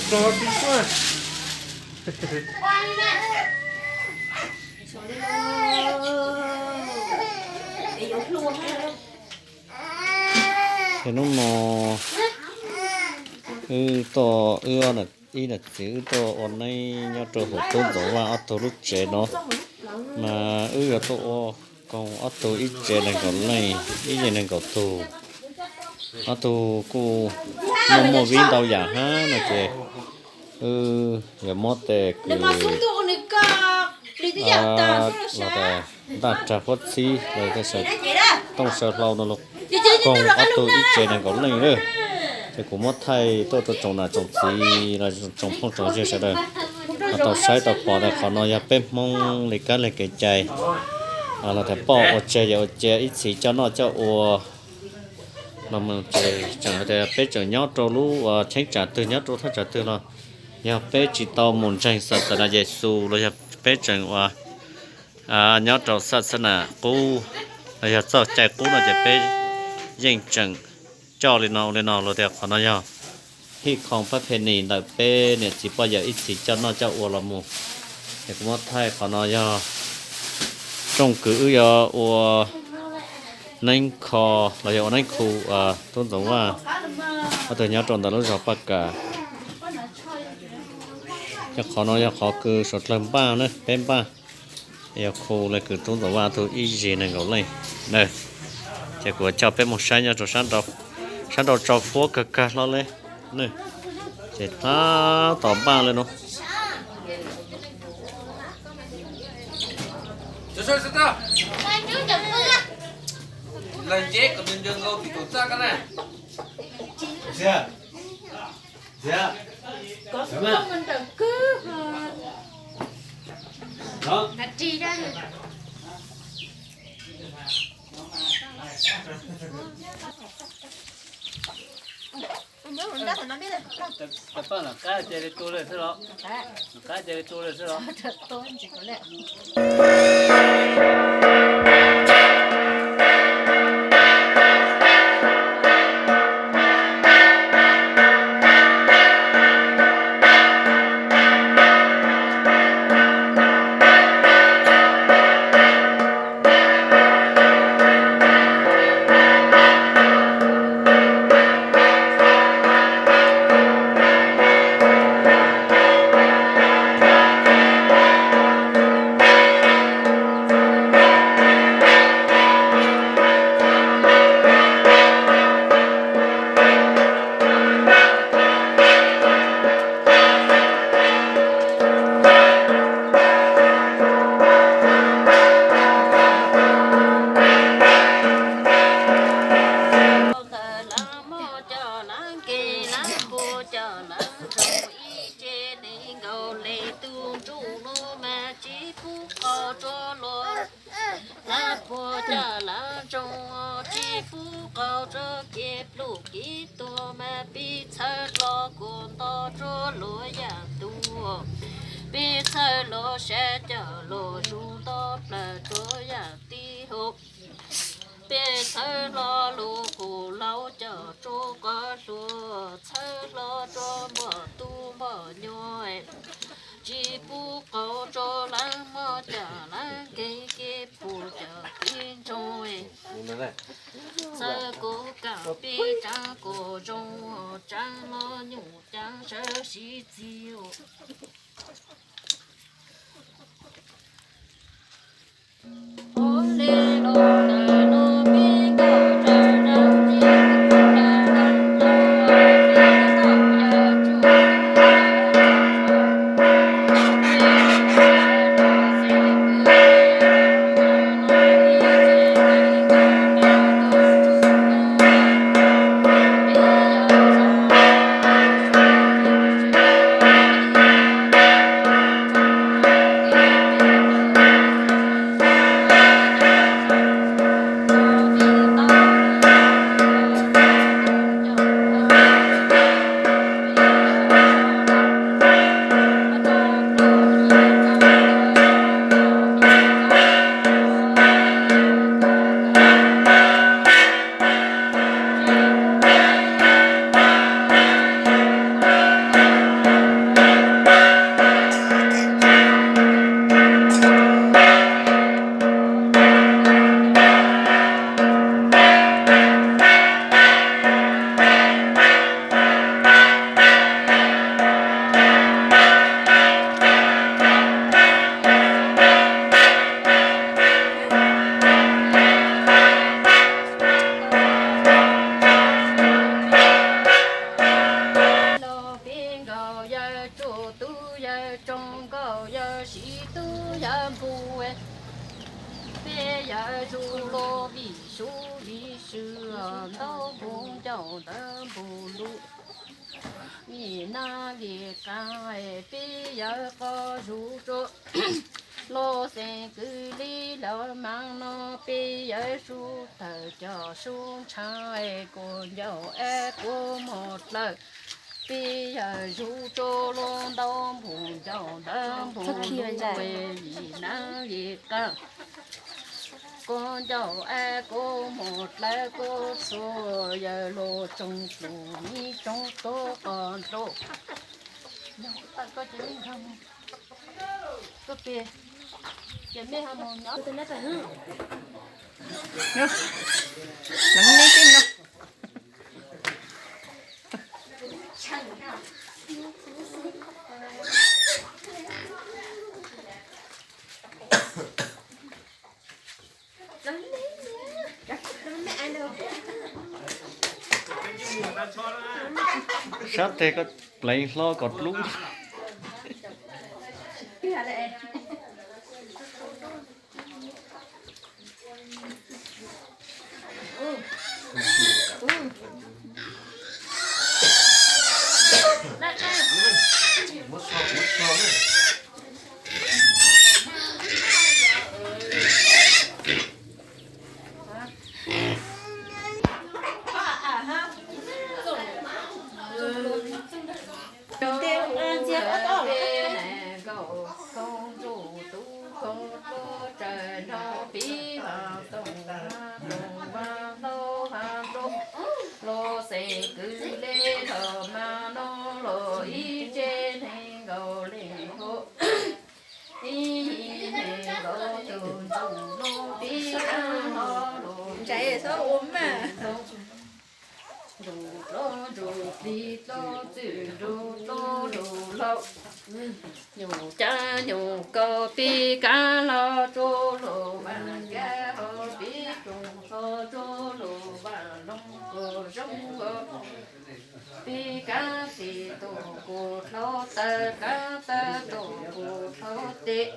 Tso tib suab. Ces hnub no wb tuaj, wb ib niam txiv wb tuaj ua neeb nyob rau hauv tub ntxoov vaj ob tug lub tsev no, mas wb yuav tuaj ua koog ob tug ib tsev nees nkaum leej, ib yim nees nkaum tug. Ob tug kuj muaj muaj vib ntau yam hab no ces wb yuav muab tej kws ntaj rag huab txhib los tej saw tooj saw hlau no koog ob tug ib tsev nees nkaum leej lawm. Ces kuv muab thaij tuaj rau tsoom nam tsoom txiv los tsoom phooj tsoom ywg sawv daws ho tau saib tau pom tias qhov no yog peb Hmoob li kab li kev cai los tias poj ua tseg yawm ua cia ib txhis coj noj coj ua. Los tseem hais tias peb tseem nyob rau lub cheeb tsam twg, nyob rau thaj tsam twg los yog peb tsis tau mus ntseeg xaxanas Yexus los yog peb tseem ua nyob rau xaxanas qub los yog txoj cai qub no ces peb yeej tseem coj li no ua li no. Los tias qhov no yog hij khoom pab phe nis ntawm peb niam txiv poj yawm ib txhis coj noj coj ua los mus. Es kuv muab thaij qhov no yog rooj kws wb yuav ua neeb kho los yog ua neeb khu tub ntxoov vaj ob tug nyob rau ntawm lub zos Paj Kam. Yog qhov no yog qhov kws suav dlawg npaj na, peb npaj. Yog khu le kws tub ntxoov vaj ob tug ib zig nees nkaum leej na. Ces kuv coj peb mus saib nyob rau sab nraud tsau fuab kawg kawg hlo le. Ces tab tom npaj le no. Ntawm lawv muab coj lawv nqis lawv nqus coj lawv nroog ib tsev nees nkaum leej tug ntsuj lug mas tsis pub qaug rua luag. Lawv puag coj lawv ntsoog tsis pub qaug rua kev pluj kev tuag mas pib txhawb hlo kuv nto rua luag yam tuag. Peb txhawb hlo sab coj luag zus nto plaws rua yam tij hauv. Peb txhawb hlo lub qub laub coj rua qhov hluas, txhawb hlo rua npoj tub npoj nyuam. Tsis pub qaug rua lawv muab coj lawv nqis kev puag coj kev ntsoog. Txhawb kuv kam pib tsaab kuv zoo, tsaab los nyuj caab sawv sib txig. Tsoom nkauj yawg sib tub yawg npus, peb yawg zuj lus vim sub vim sw, ntau npus ncauj ntawv npus lus, vim nab vim qab peb yawg qo zuj zus. Los xeem kwv li los mas no peb yawg sub tawg cov sub ntshav, kuv ncauj es kuv mus dlawg. Peb yawg zuj zus los ntau npus ncauj ntawv npus lus, vim nab vim qab kuv ncauj es kuv mus dlawg kuv txhua yawg los tsoom tus mi tsoom tub qos ntuj. Sab tes koj pleev hlo kom dlub. Los xeem kwv li los mas no los ib tse neeg nkaus li hauv. Ib yig neeg nkaus tus ntsuj lub pib kab hlo los ntsaim txhob ua mas. Ntsug dlub ntsug plig dlub txwm ntsug dlub lug hlau. Nyuj cab nyuj kaus pib kab hlo tsuj lug vas kab hau pib tsuj hlo tsuj lug vas loog kaus zoo hau. Pib kab tis tus kuv dlhau taw kab taw tus kuv dlhau tes.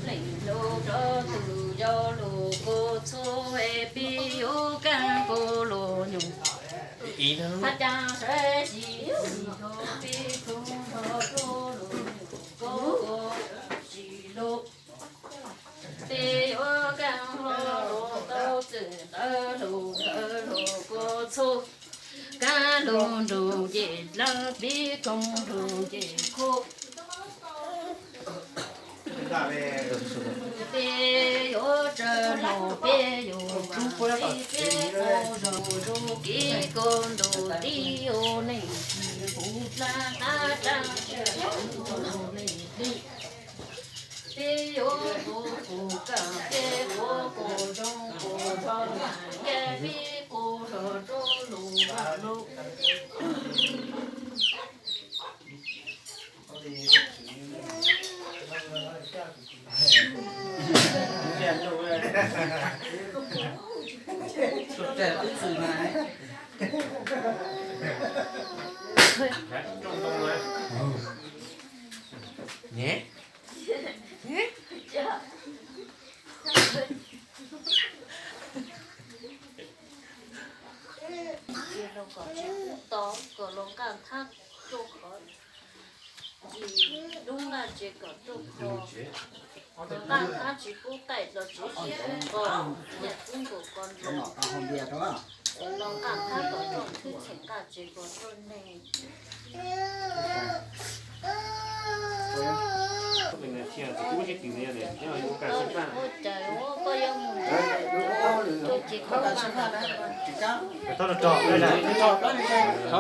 Leej hlub rau tus yau lug kua txhub, peb yuav kaaj kua lug nyuj. Hab caag sab xis yog peb tug nrog rua lug nyuj kua tsis lug. Peb yuav kaaj hlo lug tau txwm ntawd lug ntawd lug kua txhub. Kaaj lug nrug nce dlawb, peb koog lug nce khuv. Peb yuav tsawg lug peb yuav kaaj, peb peb quas zog zus kev kua ntuj tib ua neej tsis huv dlaab, hab dlaab tsis huv neej tij. Peb yuav quas quas kaaj, peb quas quas zoo quas zog, peb quas zog rua lug vaaj lug. Tsis lug kom tsis pub to, kom lug nqaj nthab rua qhov ntsis dub nqaj tsev kom rua qhov, lug nqaj nthab tsis pub qaij los tsev tsis pub qaij, yam pub nkaus ko nroo. Lug nqaj nthab kom rua thwb txheem nqaj tsev kom rua neeg. Koj yuav mus, koj tsis koj,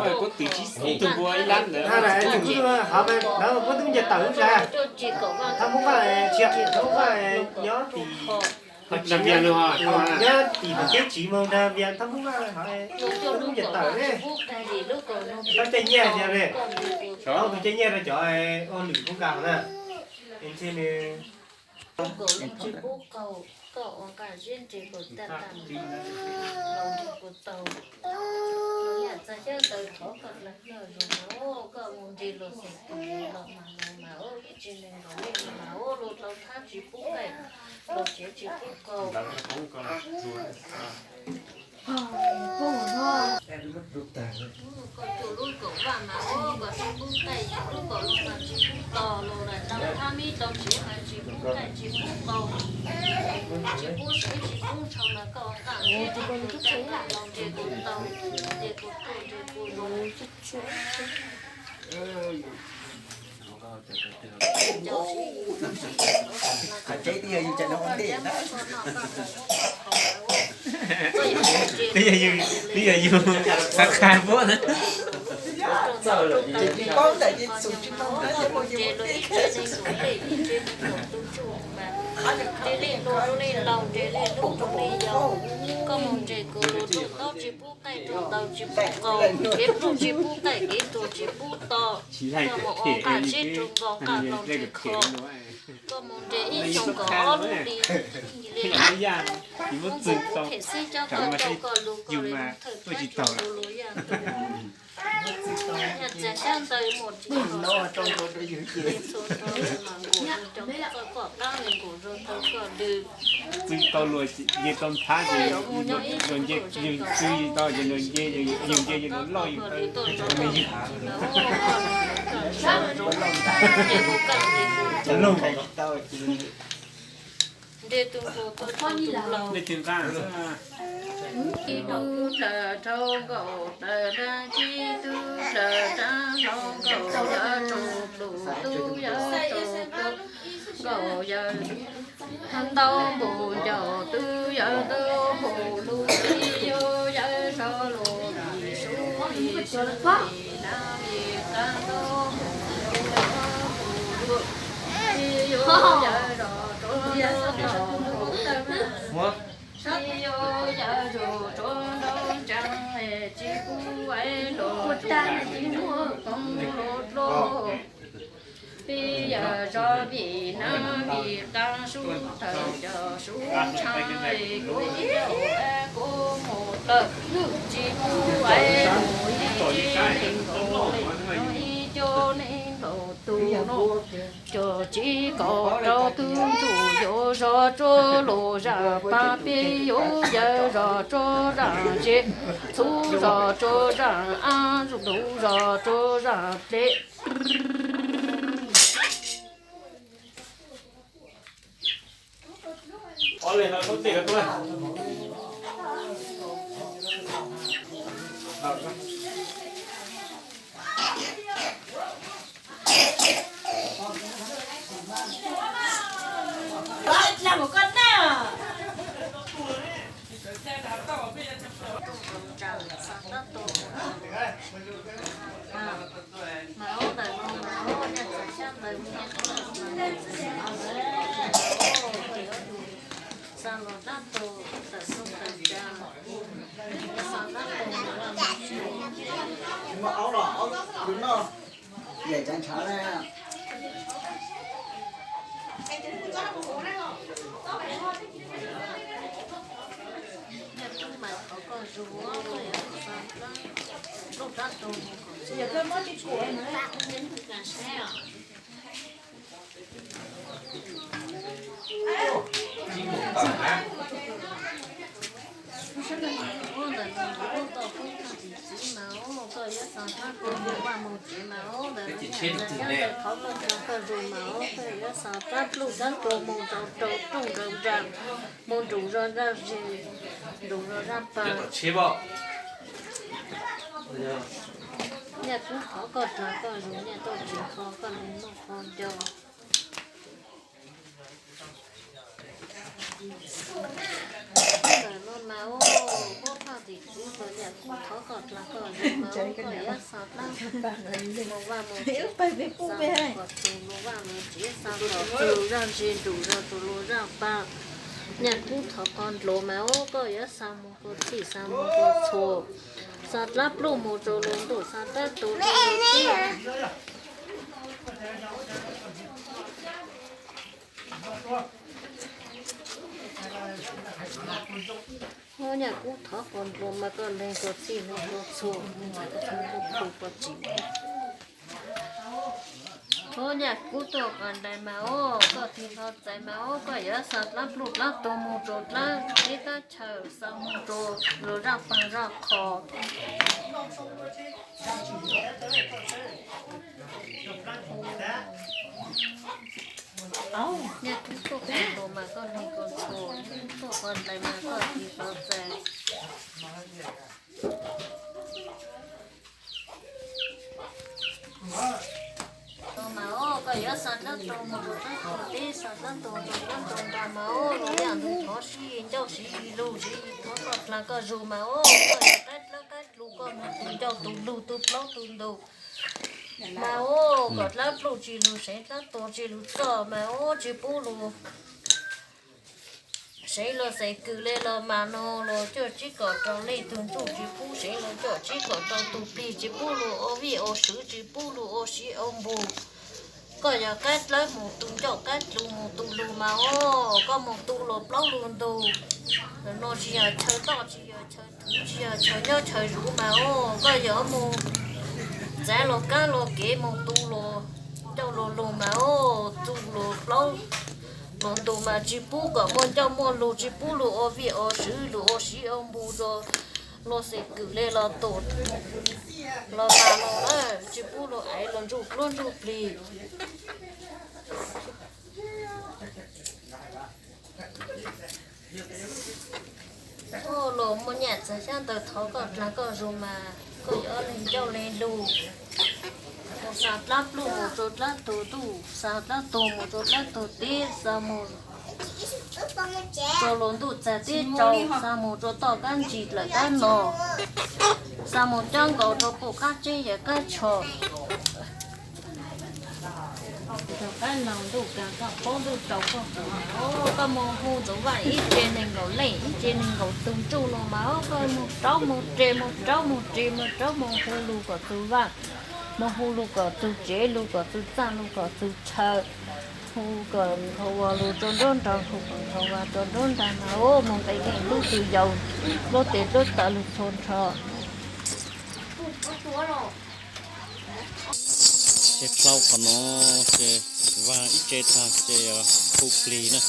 koj twm tsis xis tug npua ib lab ntawd. Thab Hmoob Vaj tsis, Thab Hmoob Vaj nyob tim, nyob tim tom teb tsiv moog, Thab Hmoob Vaj hov, Thab Hmoob Vaj tawm le, Thab caij nyiaj tiag le, Thab tus caij nyiaj rau cov ua lwm Hmoob Vaj na. Es ntshe nws tsis pub qaug, koj ua nqaj zeb nres kuv tag tag, los nres kuv taug. Yam txag xyab ntawd thov koj dlawg dlawg zog, koj mus nres los xeem tus los mas los mas, ib tsis neeg nkaus li mas ua lug tau thab tsis pub qaij, los tsev tsis pub qaug. Koj cuag lub kaum vaj mas ua koj tsis pub qaij, lub kaum lug mas tsis pub taug, lug lawm tau thab mib tau tsev mas tsis pub qaij tsis pub qaug. Tsis pub siv tsis pub ntshau mas koj nqaj ntseb tau tus tag nqaj los nres kuv taug, nres kuv taug nres kuv zoo. Twb yog yus, twb yog yus qha qha puab na. Koj mus nres kuv lug rau taub tsis pub qaij, rau taug tsis pub qaug, kev pluj tsis pub qaij, kev tuag tsis pub to. Koj mus ua nqaj zeb rau nkaus nqaj hlau nres kho. Koj mus nres ib xyoos kom ob lub li, li Hmoob Kuv phem xib coj koj rau koj lug koj li thawj thawj tsis tau lug lug yaj ntug. Yaj txias xyab ntawd mus tsis tau, txhua tau mas nkaum zoo rau koj qaab li nkaum zoo rau koj lwm. Txwv tau luag nce tau nthab ces luag nce, yus txwv tau ces luag nce, yus nce ces luag loj yus taw. Nres tus nkaus tau tus laus. Ib tug dlawg dhau nkaus dlawg dlaab, ib tug dlawg dlaab hlau nkaus yawg tsoom pluj, tub yawg tsoom pluj nkaus yawg ntau npaum ncaus, tub yawg ntau npaum lug, txiv yawg zog lug vim sub vim sub vim nab vim qaab, ntau npaum ncaus ntau npaum lug, txiv yawg zog rua nraug nraug, txiv yawg zog rua nraug ntsaag, tsis pub ais lug tsuj tsis pub poob lug dlua. Peb yawg zog vim nab vim qaab, sub thawm cov sub ntshaav, kuv yawg kuv mus lawm, tsis pub ais lug ib tsi neeg nkaus li, ib co neeg nkaus no, cov tsis kaum rau twb ntuj yuav zog tsuag los zaj pab peb yuav yawg zog tsuag zaj ntse, txhub zog tsuag zaj ab, zuj zus zog tsuag zaj ple. Mas ub ntawm no mas ub nyaj txawv xyab ntawv me nyuam, xa los dab tus tawm xyoo tawm cas, xa dab tus los mus tsis. Nyaj tub mas thov koj zus, koj yuav xa dab, lub dab tus mus kom txog. Ub ntawm no ub toj pub txog tim txiv mas ub koj yuav xa dab tus mus vaj mus tsev mas ub ntawm no nyaj txawv xyab ntawv thov koj zus mas ub koj yuav xa dab pluj dab tus mus rau rau rooj rau nra, mus nrug zog zaj zis, nrug zog zaj pag. Nyaj kub thov koj dlaag koj zus, nyaj tuaj tsis kho koj li noj kho nco. Ntawm no mas ub, pub txog tim txiv mas nyaj kub thov koj dlaag koj zus mas ub koj yuav xa dab mus vaj mus tsev, xa mus kom txug luag vaj luag tsev, xa kom txug zaj zis, nrug zog txug luag zaj pag. Nyaj kub thov koj dlaag mas ub koj yuav xa mus rua txhij, xa mus rua txhua, xa dab pluj mus rua luag ntuj, xa dab tus rua luag teb. Ub nyaj kub thov koj dlaag mas koj leeg koj txhij leeg koj txhua, koj txhua koj txhua koj tsim. Ub nyaj kub tuaj qas ntais mas ub koj tig nrho txais mas ub koj yuav xa dlaab pluj dlaab tug mus rua dlaab teb dlaab chaw, xa mus rua luag zaj paag zaj qho. Nyaj kub tuaj qas ntais mas koj leeg koj txhua, tuaj qas ntais mas koj tig nrho txais. Mas ub koj yuav xa dlaab tug mus rua dlaab tug teb, xa dlaab tug rua dlaab tug nra mas ub luag yaaj ntug thov siv ncauj siv lug siv thov koj dlaag koj zus mas ub koj yuav qaib dlaab qaib lug koj mus tu ncauj tu lug tu plaub tu ntug. Mas ub kom dlaab pluj tsi lug seev dlaab tug tsi lug txog mas ub tsi pub lug seev lug xaiv kws le los mas no los cuaj tsib kom rau leej tug ntsuj tsi pub seev lug cuaj tsib kom rau tug plig tsi pub lug ua vij ua sw tsi pub lug ua siv ua npug. Koj yog qaib dlawb mus tu ncauj qaib lug mus tu lug mas ub koj mus tu lug plaub lug ntug. No tsi yog chaw toj tsi yog chaw thwv tsi yog chaw nyob chaw zuv mas ub koj yog mus txav lug kab lug kev mus tu lug ncauj lug lug mas ub tu lug plaub lug ntug mas tsi pub kom muaj ncauj muaj lug tsi pub lug ua vij ua sw lug ua siv ua npug rua luag xaiv kws le los tus los mas no na tsi pub lug aiv lug ntsuj pluab ntsuj plig. Ub los muaj nyaj txag xyab ntawv thov koj dlaag koj zus mas koj yuav leeg ncauj leeg lug mus xa dlaab pluj mus rua dlaab tug ntuj, xa dlaab tug mus rua dlaab tug teb, xa mus rua luag ntuj txag teb tsau, xa mus rua toj kab ntsis dlawm kab no, xa mus cab nkaus rua puj qab tseeb yawm qab tsho. Rau qab no ntuj kaag koj paub ntuj rau koj tus, koj moog hu ntxuv vaaj ib tse neeg nkaum leej ib tse neeg nkaum tug ntsuj no mas koj moog rauv moog re moog rauv moog re moog rauv moog hu lug kom tug vaaj, moog hu lug kom tug tsev lug kom tug txaj lug kom tug chaw, hu kom nqhau vas lug rua nruab nrag hu kom nqhau vas rua nruab nrag mas moog nqe nkeej lub tug yau, lub tes lub taw lug txhua nrho. Ces dlhau qhov no ces vag ib tse tag ces hu plig na.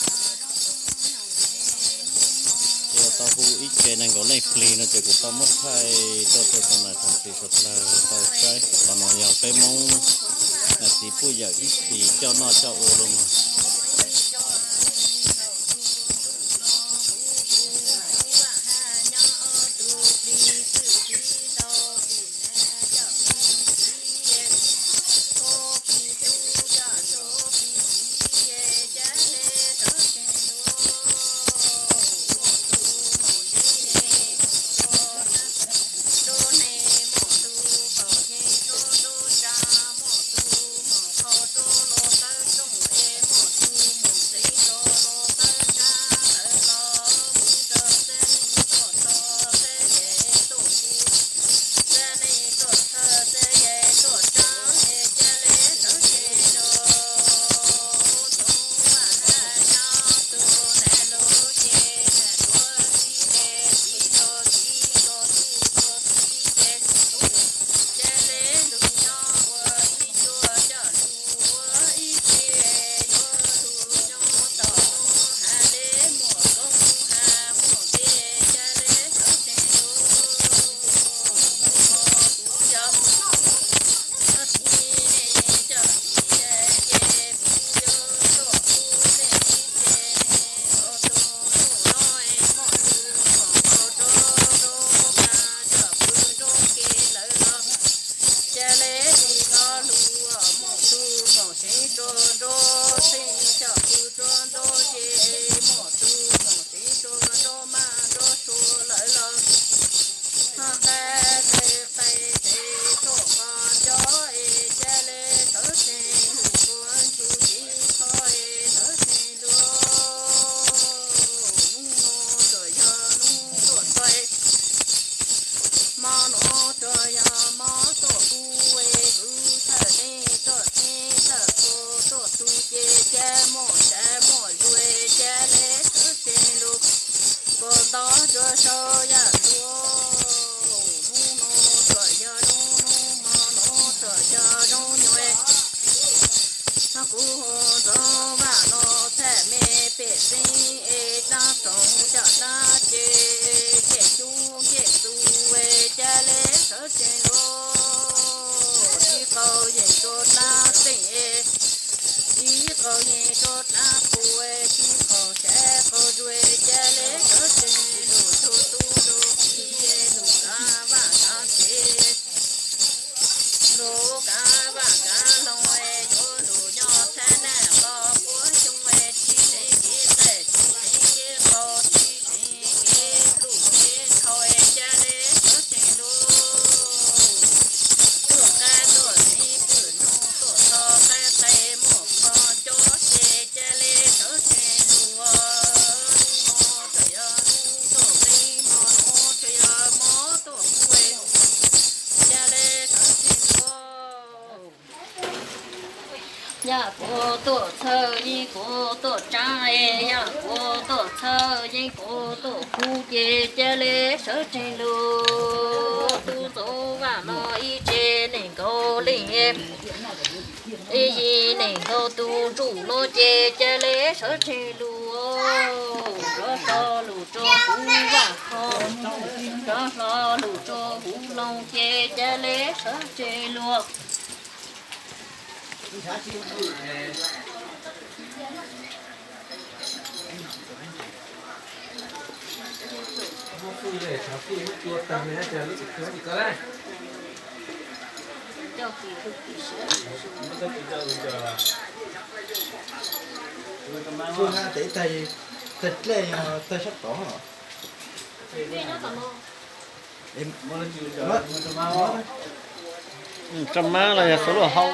Ces tau hu ib tse nees nkaum leej plig no ces kuv tau muab thaij tuaj rau sawv daws tag tsis sawv daws tau saib. Qhov no yog peb Hmoob niam txiv phooj ywg ib txhis coj noj coj ua los mas. Mo no tsuas yog mo tuaj hu es kuv thawj neeg tuaj txheeb thawj qhua tuaj tu ces ca muaj sab muaj zuag ca le sawv tsees lus, puas nto tsuas sau yam ntuag. Hnub no tsuas yog zoo hnub, mo no tsuas yog zoo nyuag. Kuv hu ntxoov vaj no txhaj me pem xeeb es dlaab tsoom coj dlaab ces ncej cub ncej tu es ca le sawv tsees lus. Tib qau yeej rua dlaab teej es tib qau yeej rua dlaab qus, tib qau sab qau zuag ca le sawv tsees lus. Tug tub tug kiv lug kav vaj kav tsev, lug kav vaj kav loog, yuav lug nyob thab naj qo puab xyoo, tsis seev kev txaij tsis seev kev qau tsis seev kev pluj kev nthau, ca le sawv tsees lus. Tuaj qab tuaj tsev pwm noog tuaj txog qab qe muaj qhov cob ces ca le sawv tsees lus. Hnub no tsuas yog hnub tuaj txeeb, mo no tsuas yog mo tuaj hu, ca le sawv tsees lus. Yog kuv tuaj txhawj yeej kuv tuaj tsaab es, yog kuv tuaj txhawj yeej kuv tuaj hu ces ca le sawv tsees lus. Tug ntxoov vaj no ib tse neeg nkaum leej, ib yig neeg nkaum tug ntsuj no ces ca le sawv tsees lus. Rov hlo lug rua huv vaj ho, rov hlo lug rua huv loog ces ca le sawv tsees lus. Ua tes tag, tag dlej yog tag sab tod. Rau mab los yog xuv luaj hau.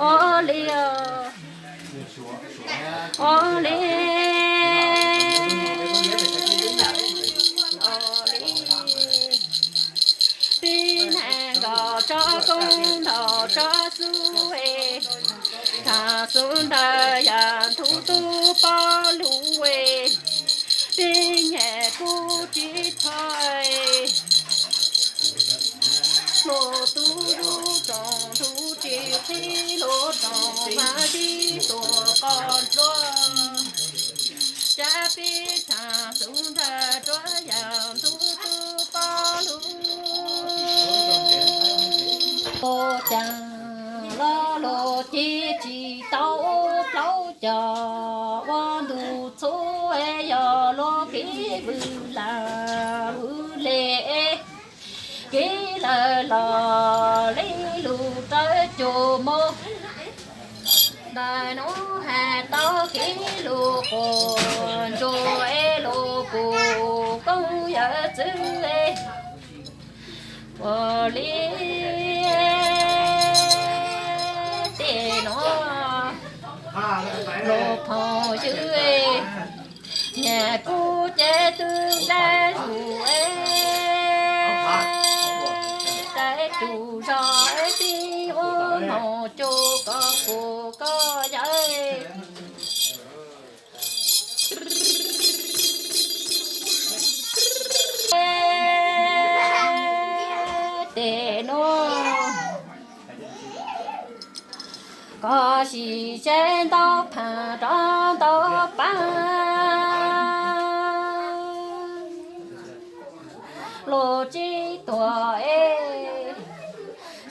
Ua li, ua li, ua li. Tib neeg nkauj tsob koob ntaus tsob xub es, thaum xub ntawd yog ntxhub tub pob lus es, tib nyeg kub tsis txhob es, hluas tub lub tsoos ntxhub tsis qhib, hluas tsoos mas tib tuam qos ntsuab. Cab peb txhab Tus ntsawg ruav yog ntxub tus poj lug. Ua cas los luag ces tsis tau plaub cog ua ntu txhub, yog luag kev vwm lam vwm le, kev lawm los le lug rawv cug mus. Ntawm nuav has tau kev lug quas ntsuag es lug pum koob yawm txwv es ua li tej nuav lug phooj ywg es nyag kuv ces twb dlaab zuj es dai tug zog es tib ua moog cug koj pum koj yawm. Tej nuav koj sim seb ntau phaaj rov ntau paab. Luag sib tuag es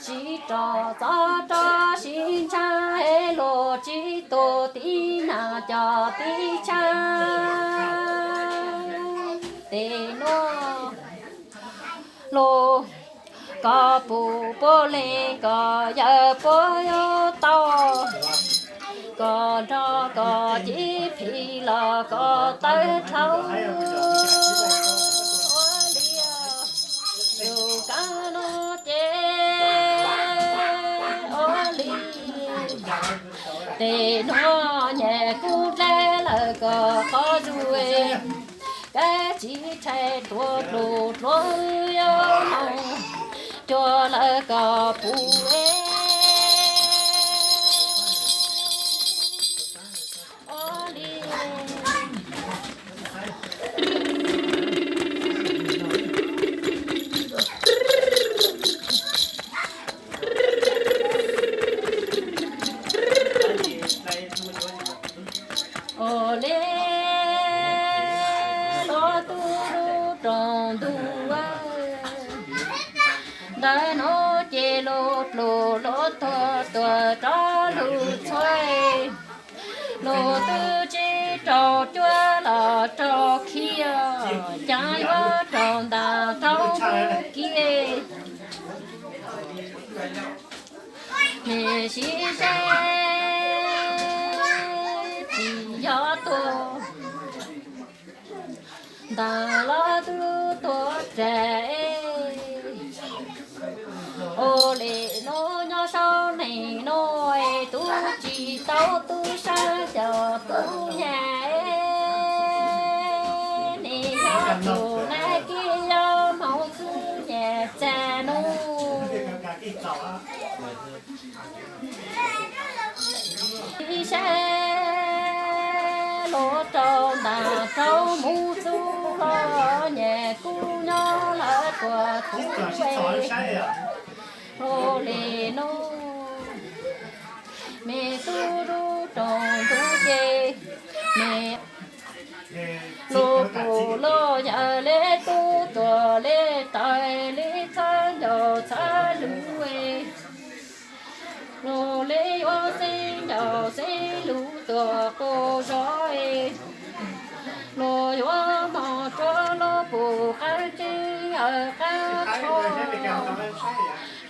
sib rov txov rov sib ntshaw es luag sib tuag tib nag cog tib tshaw. Tej nuav luag koj pum puab leej koj yawm puab yuav tau, koj nrog koj cev phim los koj tawv dlhau. Ua li yug kab nuav ces ua li tej nuav nyag kuv dlaab lawm koj qhov zug, kab tsis tshais tuav dlug dluav yuav moog cuag lawm koj pum es ua li ua li luag tub lub rooj ntug. Ntawm nuav ces luag pluag luag tuag tuag rov lug txhua, luag twb tsis raug cuab los raug khiav, cav yuav raug ntaag raug kiag. Mej sib seb tsis yog tuag, ntag los tub tuag tseg. Ua li nuav nyob sau neeg nuav es tub tsis tau tub sab cog tub nyag, nws yog tug nab kib yuav moog txug nyag txag nuav. Ib sab luag raug ntaag raug moog txug los nyag kuv nyob lawm tuag txug es. Ua li nuav mej tub lub rooj ntug ces mej lug pum lug yawm le tub tuag le tais le txhab ncaus txhab lug es, lug le yuav xeeb ncaus xeeb lug tuag quas zog es, lug yuav moog rua lug pum qaab tseeb yawm qaab tsho,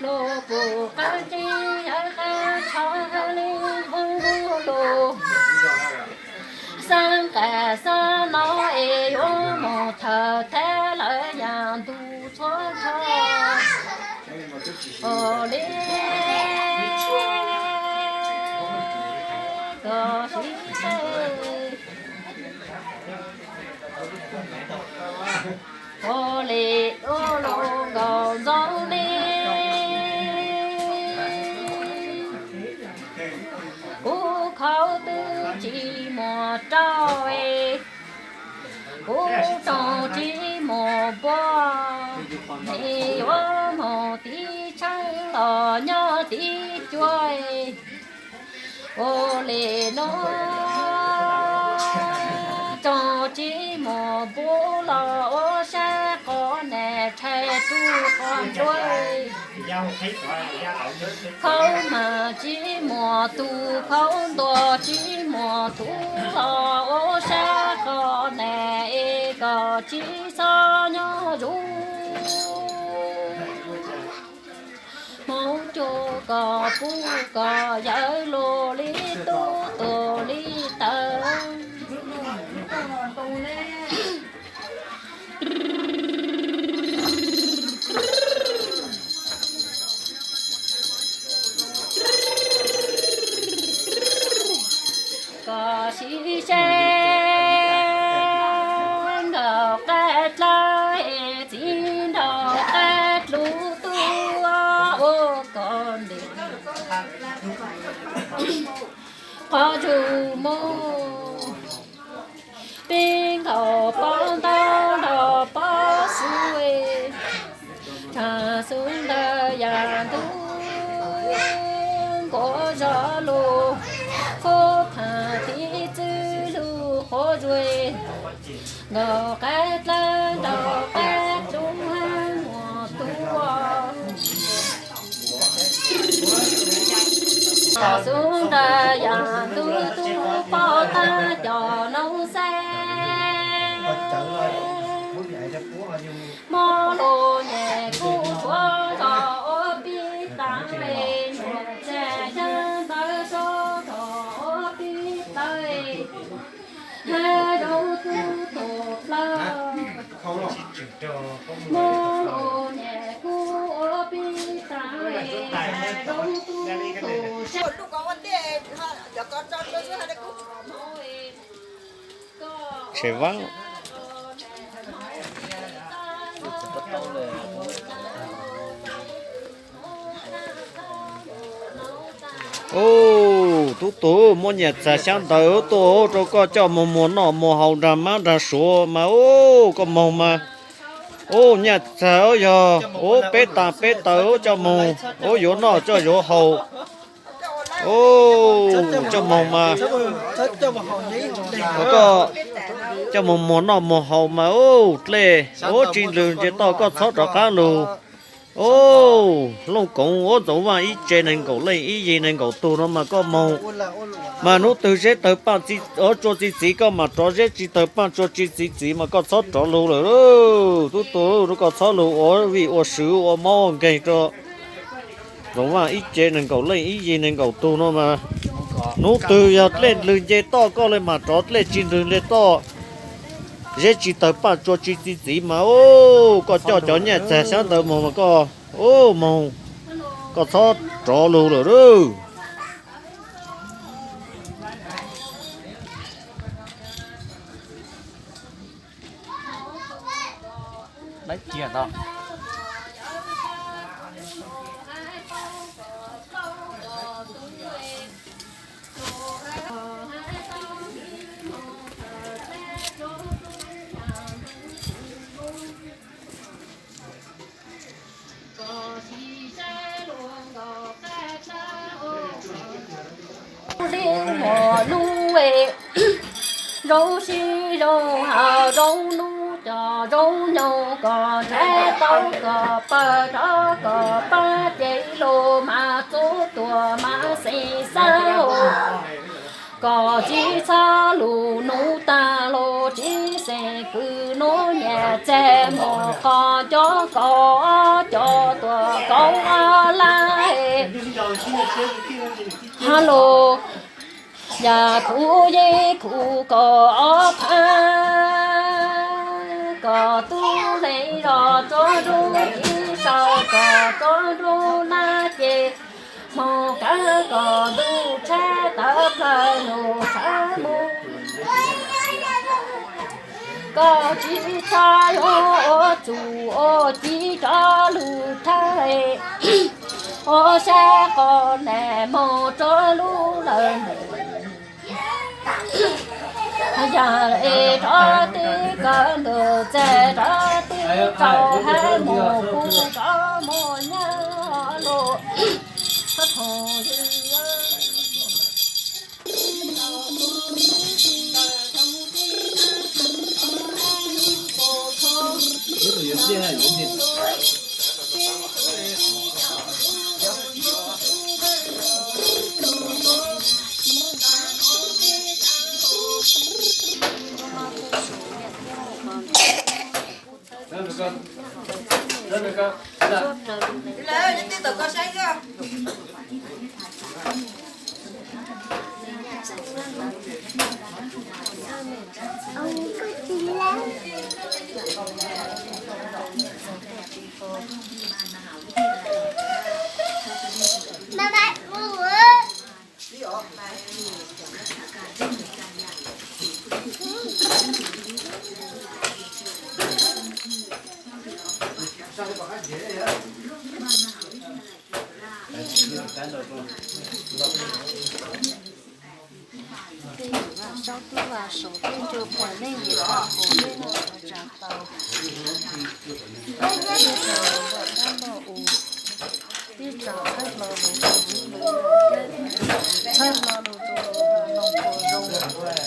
lug pum qaab tseeb yawm qaab tsho le moog lug xaav nqaij xaav no es yuav moog thawm thab lawm yaam ntug txhua nrho. Ua li koj sib teg, ua li ua lug nkaus ntxoov li. Kuv khauv twb tsis muaj rau es, kuv tsoom tsis muaj npua, nws yuav moog tiv tshaab los nyob tiv cuab. Ua li nuav tsoom tsis Muas npub los ua sab qos ne, rhais rub qos ntsuab. Khaub mas tsis muaj tus, khaub ntuas tsis muaj tus los ua sab qos ne, es koj tsis txhob nyob zuj. Hmoob cuab koj pub koj yawg, luag li tub tuag li taws. Koj sib sab nraum qab dlawb, txiv nraum qab dlub, tub ua koj ntim qhov tsua mus. Peb nkaus pob ntaub nrog pob xub, tshaj xub ntawd yam ntub nkuav zog lug, txhub thav tiv txwv lug quav zuag, nkaus qab dlawb nraum qab dlub muaj tua. Xub ntawd yam ntub tub poj tag cov noob xeeb. Muab lus nyem kuj tshuav zog ua pib tas, nyuam txag yawg ntawd sab zog ua pib tas, yawg zoo tub tuag plawg. Muab lus nyem kuj ua pib tas, yawg zoo tub tuag sab. Tsev vab. Ub, tub tuag, muab nyaj txag xyab ntawv tuaj rau koj coj moog muag noj muag haus nraag mab nraag suav mas ub, koj moog mas. Ub, nyaj txag yog ub peb taag peb taw coj moog, ub yuav noj coj yuav haus. Ub, coj moog mas, koj coj moog muag noj muag haus mas ub dlej, ub tsis nrwg nce toj koj txhob rov qaab lug. Ub, Looj Koov ub Ntxoov Vaaj ib tse neeg nkaum leej ib yig neeg nkaum tug no mas koj moog. Mas nub twg zeb tawg paaj tsua txi txiv koj mam rov, zeb tsi tawg paaj tsua tsi txi txiv mas koj txhob rov lug lawm. Tub tuag, koj txhob lug ua vij ua sw ua mob ua nkeeg rau Ntxoov Vaaj ib tse neeg nkaum leej ib yig neeg nkaum tug no mas. Nub twg yog dlej nrwg nce toj koj le mas rov, dlej tsi nrwg nce toj, zeb tsi tawg paaj tsua tsi txi txiv mas ub, koj coj cov nyaj txag xyab ntawv moog mas koj ub moog, koj txhob rov lug lawm. Zoo siab zoo haus zoo nub cov zoo nyoog, koj nrhav tau koj pawg rov koj pab ces lug mas txub tuag mas xeeb xav. Koj tsis txhob lug nub tag lug tsis xeeb kwv nub nyaj txag mus qhov nco koj coj tuag kaum lab. Ha lug, yam khuv yeej khuv koj ob phav, koj tub leeg zog tsuag nruj ib sau, koj tsuag nruj nab ces moog kawg koj ntuj tshab tawv plawg lug tshab mus. Koj tsis txhob yuav ua txuj ua ci rov lug thawj, ua sab qos nam moog rov lug lawm. Yog es rov twb kawg ntuj txag rov twb tsaus hab mus kuv rov mus nyob lug. Thooj ywg, Tej yus vam saub tub vam saum tej ncu puas nej yim pom hauv tej no tsa tau. Tej tsa txhawb hlo lus rau lub lub, txhawb hlo lus rau lus no puas zoo.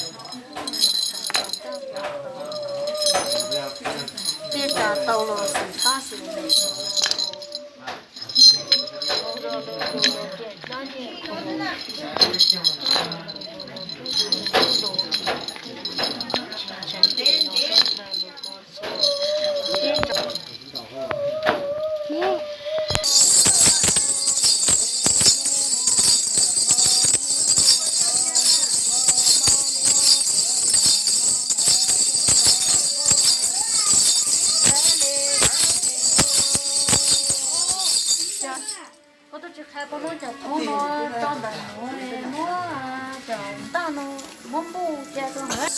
Tej tsa tau los xim fab xim me. Koj twb tsis qhia puas muab cov thoob no tso ntawm nuav, muab cov ntaj no muab npuj cia rau ntawd.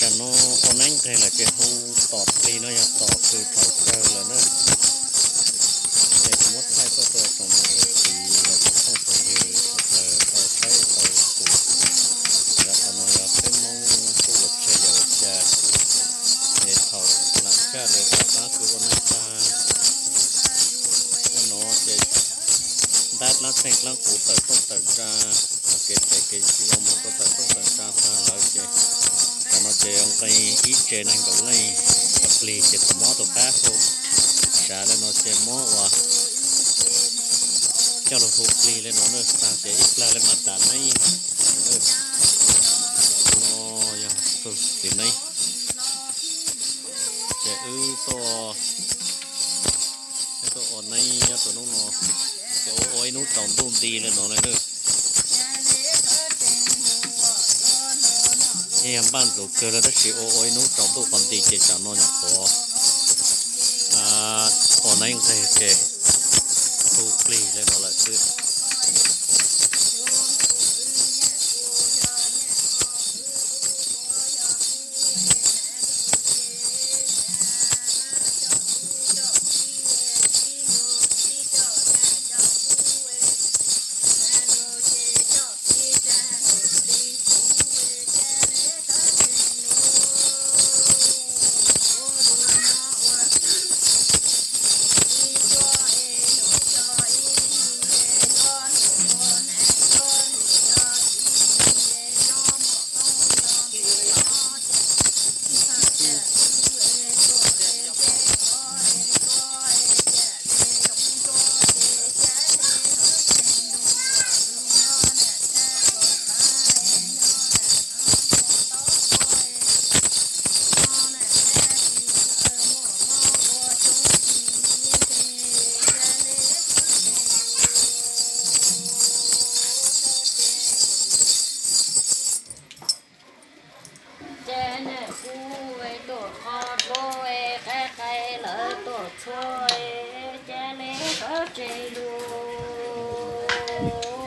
Tam no ua neeb nqeg lawm ces hu tom plig no yog tom plig thaum kawg lawm na. Ces kuv muab thaij tuaj rau tsoom niam tsoom txiv los tsoom phooj tsoom ywg sawv daws tau saib tau pum. Yog qhov no yog peb Hmoob kuj ua tshaj yam ua cas, ces thaum lam tshaj lawm rov qab kwv ua neeb tag, no ces ntab dlaab txeeg dlaab kuv tawm rooj tawm tsaa, kev phem kev ntsis zoo mus rau tawm rooj tawm tsaa tag lawm ces, tam no ces nqee ib tse neeg nkaum leej, plig ces tau mob tau qab hu, sav le no ces mob ua coj lug hu plig le no na, tag ces ib plag le mas tas neeb. No yog tug txiv neeb, ces wb tuaj, wb tuaj ua neeb nyob rau hnub no, ces ua ua ib hnub tsaus ntuj nti le no na. Yeej yog npaj ntxuv kawg lawm tab sis ua ua ib hnub tsaus ntuj qhov nti ces tsam no nyuam qhuav ua neeb nqeg ces hu plig le no lawm xwb.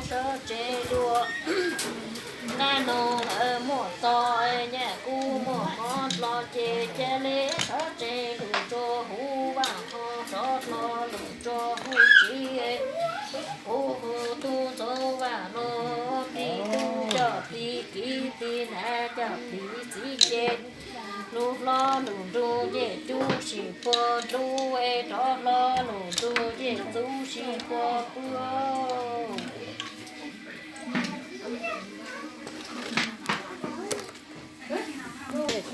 Sawv tsees lug, naj noog lawv muaj tog, nyaj kub muaj mob dlo ces ca le sawv tsees lug rua huv vaaj ho rov dlo lug rua huv tsev. Huv huv tub ntxoov vaaj no, plig tub coj plig kiv plig nav coj plig txiv ces lug hlo lug nrug ncej cub sib puag nrug, rov hlo lug nrug ncej cub sib puag pw. Tes